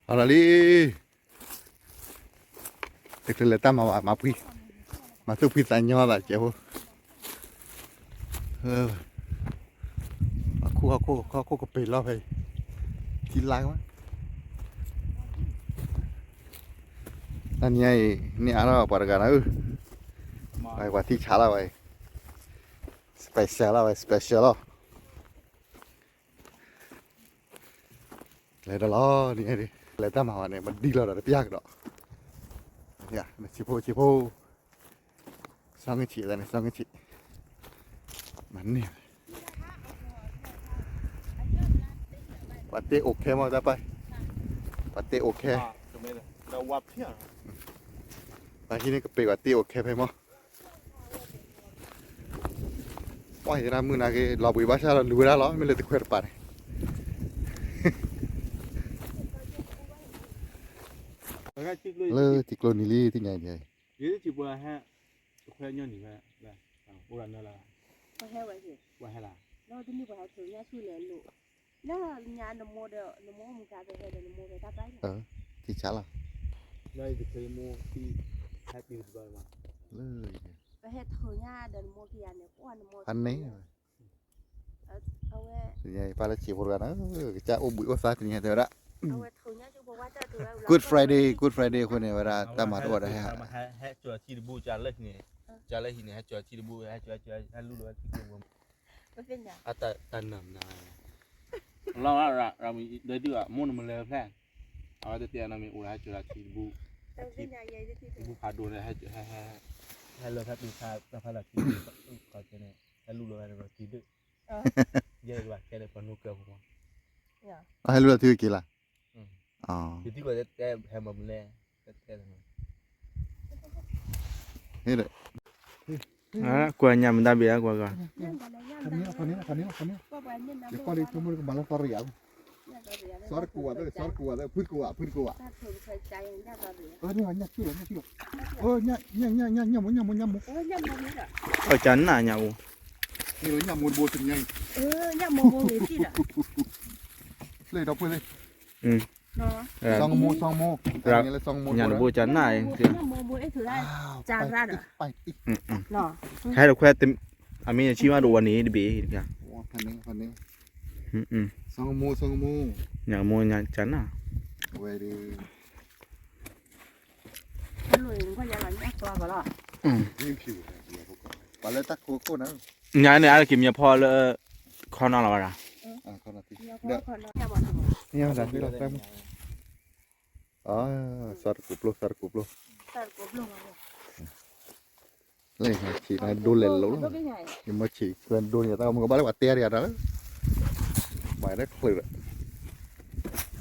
အလီၤလံ, တချုးလဲၤတၢ်မၤဘၣ် မၤဖှံ, မၤသူၣ်ဖှံသးညီသးကဲးဖိ, ဟီၣ်ခိၣ် ဟီၣ်ခိၣ် ဟီၣ်ခိၣ်ကပ့ၤလီၤဖဲအံၤ, ထံလါကမး, တနံၤအံၤ န့ၢ်အါထီၣ်ပှၤတဂၤနၤဧၢ, ပှၤထံဆးလီၤဝဲအံၤ, special လီၤဝဲ special လီၤ. လဲၤဒီးလီၤ, လဲၤတၢ်မၤဝဲန့ၣ် မဒံလီၤဒီးတပျၢ်ကဒီး, ဆံးဖိဆံးဖိ, စီၤငဆံးန့ၣ် စီၤငဆံး, မၤန့ၢ်, ပှၤတ့အိၣ်ခဲမးတၢ်ပၢ်, ပှၤတ့အိၣ်ခဲ, ပှၤဟံးန့ၢ်ကပ့ၤပှၤတ့အိၣ်ခဲဖဲမး ပှၤဟံးတၢ်မုၢ်နၤက့ၤ လီၤဘှံးဘၣ်ဆၣ်ဒီးလူၤဝဲဒၣ်လီၤ မ့ၢ်လၢတခွဲးတပၤန့ၣ်, လၢထံကျိနံၤလံ သ့ၣ်ညါအံၤ, ပှၤဟဲဝဲ, ပှၤဟဲလီၤ, ပှၤဟဲလီၤ, လၢညါနမိၢ်ဒီး နမိၢ်အိၣ်မူကါဖဲဖဲဒီး နမိၢ်ဖဲတၢ်ပၢ်န့ၣ်, ထံဆးလီၤ, လၢ ပဟဲထုးညါဒီးနမိၢ်က့ၤယၤန့ၣ် ပှၤနမိၢ်ဖဲန့ၣ်, အဝဲ ပၢ်လၢဆံးဖိတဂၤန့ၣ် ကစၢ်အိၣ်ဘှံးအိၣ်သါတနံၤတဲဝဲဒၣ်, Good Friday, Good Friday အဃိန့ၣ် ဝဲဒၣ်တၢ်မၤတအိၣ်ဒီးဟဲ, ဟဲကၠီၤထံတဘူၣ် ကၢ်လၢဟံၣ်န့ၣ်, ကၢ်လၢဟံၣ်န့ၣ် ဟဲကၠီၤထံတဘူၣ် ဟဲကၠီၤ ဟဲလူလီၤဝဲထံကျိပူၤ, အတၢ်နၢၤမနၤ, လီၤရၤမံၤဒၢဒုၣ်အမိၢ်နမလဲၤဖျဲၣ်, အဝဲတတဲအနီၢ်မ့ၢ်အိၣ်ဒီးဟဲကၠီၤထံတဘူၣ်, ထံတဘူၣ်ဖးဒိၣ်န့ၣ် ဟဲလၢဖဲပူၤဖးတၢ်ဖးလီၤထံ, ခီကဲန့ၣ် ဟဲလူလီၤဝဲထံဒၢၣ်, ယဲၢ်ကဘၣ်ခဲလၢပှၤနိကၢၤပူၤ, အဟဲလူလီၤထံက့ၤလၢ်, ဟဲမလဲၣ်, ဟဲဒီး ကွၢ်ညၣ်မတၤဘ့ၣ်ကွၢ်ကွၢ်, ညၣ်မူညၣ်မူညၣ်မူ, အကနၣ်ညၣ်မူ, ညၣ်မူတဘိတညါအံၤ, ညၣ်မူဘိန့ၣ်တံၢ်ဒီး, လၢဒီပုၢ်ဝဲၢ်, စီၤမူ စီၤမူ, ညၣ်တဘိကနၣ်အံၤ, ဟဲတခွဲ, အမ့ၢ်ဆံးမးဒိၣ်ဝဲန့ၣ်တဘ့ၣ်, စီၤမူ စီၤမူ, ညၣ်မူညၣ်ကနၣ်, ဝဲဒီး ပှၤလၢတၢ်ခိခိၣ်န့ၣ်, ညါန့ၣ် အါတက့ၢ်မ့ၢ်ဖီလၢ ခီနီလီၤဝဲဒၣ်, စီၤတကူပျိ စီၤတကူပျိ, လၢဆံးနဒိလဲၤလိာ်လီၤ, ယမ့ၢ်ဆံးနဒိန့ၣ် တၢ်မုၢ်ကဘၣ်လၢပှၤတဲတဂၤတၢ်လၢ ပှၤတချုးဒီး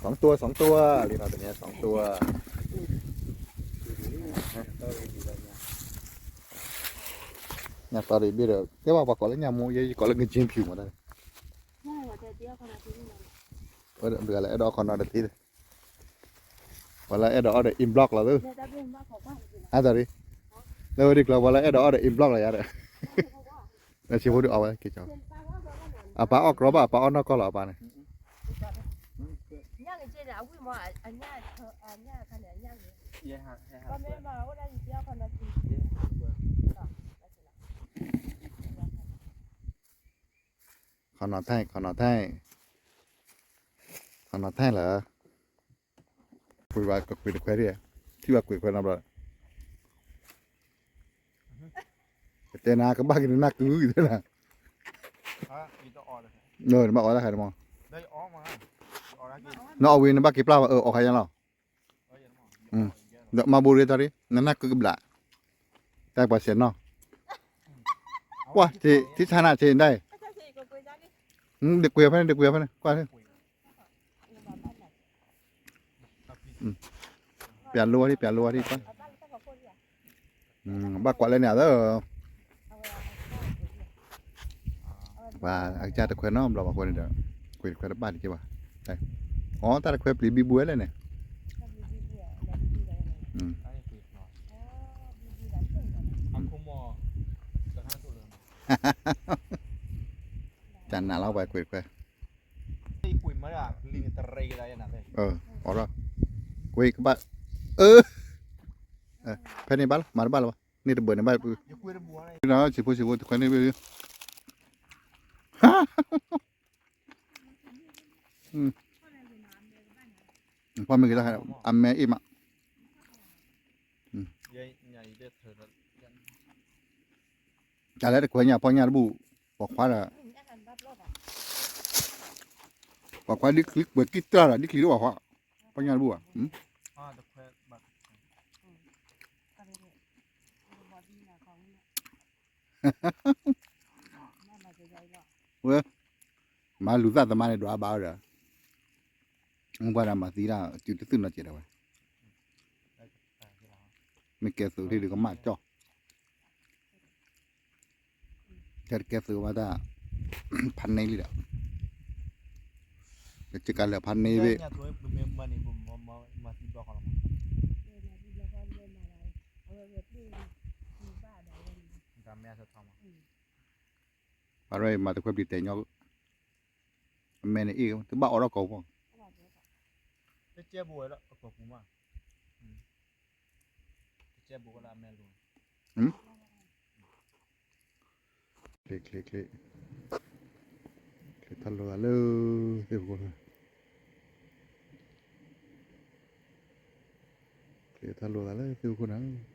สองตัว สองตัว လံနီၤ တနံၤ สองตัว ညၣ်တီဒ်ဘ့ၣ်ဒီး ကဲဘၣ်ပှၤကိးလၢညၣ်မူ ယဲယကိးလၢငကၠ့ဖၠူမးတၢ်, ဝဲဒၣ်လၢအဲၣ်ဒိးအီၣ်ခီနီတသ့ဒီး, ပှၤလၢအဲၣ်ဒိးအီၣ်ဒီး in block လီၤသ့, အါတရံး, လၢဝဲဒ်ကျီ ပှၤလၢအဲၣ်ဒိးအီၣ်ဒီး in block လီၤယၤဒီး, လၢဆံးဖိဒုးအီၣ်ဝဲက့ၤကီ, အပၢ်အီၣ်ကြီဘၣ် အပၢ်အီၣ်နီၢ်ကီၢ်လီၤအပၢ်န့ၣ် ခီနီၤထဲ ခီနီၤထဲ ခီနီၤထဲလၢ ပှ့ၤဘၣ်ကကွံာ်တခွဲးဒံး, ထံၣ်ဘၣ်ကွံာ်တခွဲးနီတဘျီ, ကတဲနၤကဘၣ်က့ၤနနၢ်ကုတဲနၤ, နဘၣ်အီၣ်တၢ်ခါန့ၣ်မး, နအီၣ်ဝံၤနဘၣ်က့ၤပျၢ်ဘၣ် အီၣ်ခါယါလီၤ, ဒီးမၤဘိရ့တၢ်ရ့ နနၢ်ကုကဘျး, တၢ်ပှၤစဲးနီၢ်, ကွၢ် ထံဆါနၤဆ့ဒၣ်, ဒကွံာ်ဖဲန့ၣ် ဒကွံာ်ဖဲန့ၣ် ကွၢ် ပျးလိဝဲဒံး ပျးလိဝဲဒံး, ဘၣ်ကွၢ်လၢန့ၣ်သၢ, ပှၤအကစၢ်တခွဲးနီတဘျီဘၣ်အဃိန့ၣ်ဒီး ကွံာ်တခွဲးတဘၣ်ဒံးက့ဘၣ်, အီ တၢ်တခွဲးပျံၤဘံဘူဝဲလဲၣ်န့ၣ်, ကနးလီၤပှၤကွံာ်တခွဲး အီၣ်ဒီး, ဝဲကဘၣ်, အၢ, ဖဲန့ၣ်ဘၣ်လီၤ မၤတဘၣ်လီၤဘၣ်, န့ၣ်တဘၢၣ်န့ၣ်ဘၣ်, ဆံးဖိဆံးဖိတခွဲန့ၣ်ဘၣ်, ပှၤမ့ၢ်က့ၤတၢ် အမဲအ့ၣ်မး, တၢ်လၢတခွဲညါ ပှၤညါတဘူၣ်, ပှၤခွါဒီး, ပှၤခွါဒ်ချံကွဲးကံၢ်တြၢ်ဒီး ဒ်ချံတဝဲခွါ, ပှၤညါတဘူၣ်ဘၣ်, ဝဲ, မၤလူၤသၣ်သမါန့ၣ် ဒွးဘၣ်ဝဲဒီး, မ့ၢ်ပှၤဒီးမၤသံဒၣ် စုတသုၣ်နီတစဲးဒၣ်ဝဲ, မ့ၢ်ကဲသုးထံၣ်ဒုးကမၣ်ကၠီၣ် တဲတကဲသုးဘၣ်တၢ်, ဖးန့ၢ်လံဒီး, ကစကၤလၢာ်ဖးန့ၢ်ဘ့ၣ်, ပှၤရဲၣ်မၤတခွဲပျံၤတဲာ်ညီ, အမဲန့ၣ်အ့ၣ် တဘၣ်အီၣ်ထီၣ်ကိာ်ပူၤ, တကဲဘိဝဲလၢအကိာ်ပူၤမး, တကဲဘိဝဲလၢအမဲလိၤ, ချ့ချ့ချ့, ချ့ထီၣ်လိာ်သးလၢသ့ၣ်ခိၣ်, ချ့ထီၣ်လိာ်သးလၢသ့ၣ်ခိၣ်န့ၣ်